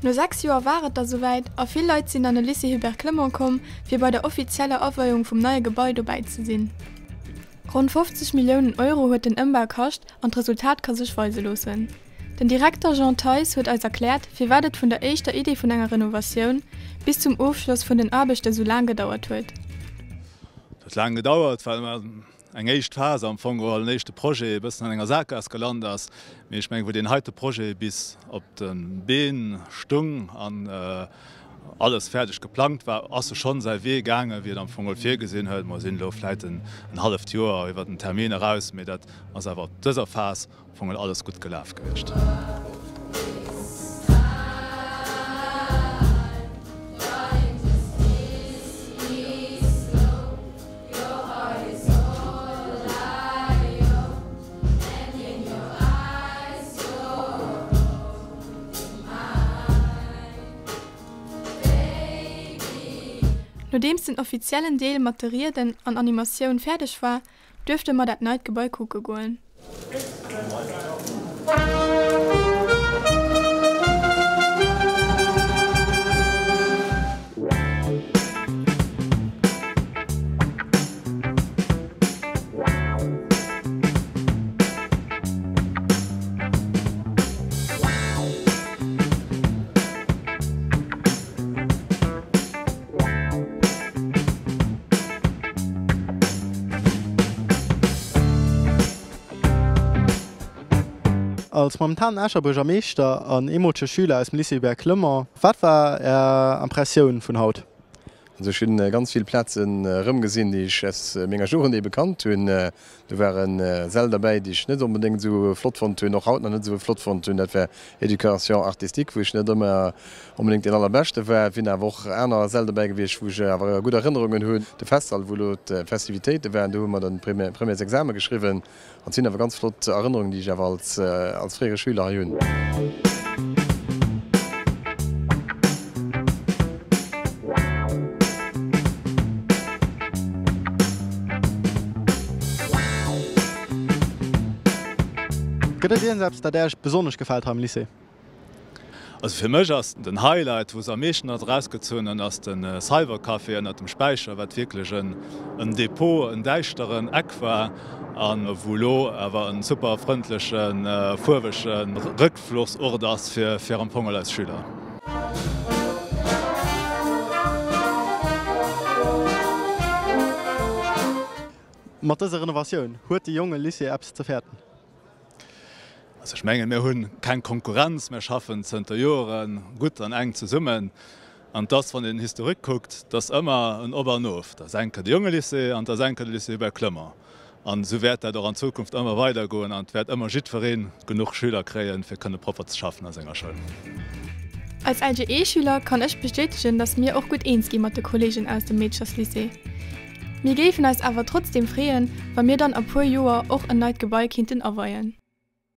No 6 Joer war et da souwäit a vill Leit sinn an de Lycée Hubert Clement komm, fir bei der offizieller Aweiung vum neie Gebai dobäi ze sinn. Ronn 50 Milliounen Euro huet den Ëmbau kascht an d'Resultat ka sech weise loossen. Den Direkter Jean Theis huet eis erkläert, firwat et vun der éischter Idee vun enger Renovatioun bis zum Ofschloss vun den Aarbechte sou laang gedauert huet. Et huet laang gedauert, well mer eng éischt Phas am Fong geholl, en éischte Projet e bëssen an enger Sakgaass gelant ass. Mee ech mengen, wou deen heite Projet bis op de Been stung an alles fäerdeg geplangt war, ass e schonn säi Wee gaangen, wéi et am Fong geholl virgesinn huet. Mer sinn elo vläit en halleft Joer iwwert den Termin eraus, mee dat ass awer op dëser Phas am Fong geholl alles gutt gelaf gewiescht. Nodeems den offiziellen Deel mat de Rieden an Animatioun fäerdeg war, duerfte mer dat neit Gebai kucke goen. Als momentanen Escher Buergermeeschter an eemolege Schüler aus dem Lycée Hubert Clement, wat war Är Impressioun vun haut? Also ech hunn ganz vill Plazen erëmgesinn, déi ech aus menger Jugend ebe kannt hunn. Do ware Säll derbäi, déi ech net onbedéngt esou flott fonnt hunn, och haut nach net esou flott fonnt hunn. Dat war Éducation artistique, wou ech net ëmmer onbedéngt deen allerbeschte war. Et sinn awer och aner Säll derbäi gewiescht, wou ech awer gutt Erënnerungen hunn. De Festsall, wou elo d'Festivitéite waren, do hu mer de Premièresexame geschriwwen. An et sinn awer ganz flott Erënnerungen, déi ech awer als als fréiere Schüler hei hunn. Gëtt et iergendeppes, dat Äech besonnesch gefält hei am Lycée? Also fir mech ass den Highlight wou se am meeschten nach draus gezunn hunn ass den Cybercafé ënnert dem Späicher, wat wierklech en Depot, en däischteren Eck war an wou elo awer en super frëndlechen, fuerwegen Rëckfluchsort ass fir am Fong all eis Schüler. Mat dëser Renovatioun huet de Jonge Lycée eppes ze fäerten? Also ech mengen, mir hu keng Konkurrenz, mir schaffen zënter Joere gutt an enk zesummen. An et ass, wann een den Historique kuckt, et ass ëmmer en Op an Of. Et ass eng Kéier de Jongelycée an et ass eng Kéier de Lycée Hubert Clement. An esou wäert dat och an Zukunft ëmmer weidergoen an et wäert ëmmer jiddweree genuch Schüler kréien, fir kënne propper ze schaffen a senger Schoul. Als LGE-Schüler kann ech bestätegen, dass mir och gutt eens gi mat de Kollegen aus dem Meedcherslycée. Mir géifen eis awer trotzdem freeën, wa mir dann a puer Joer och en neit Gebai kinnten aweien.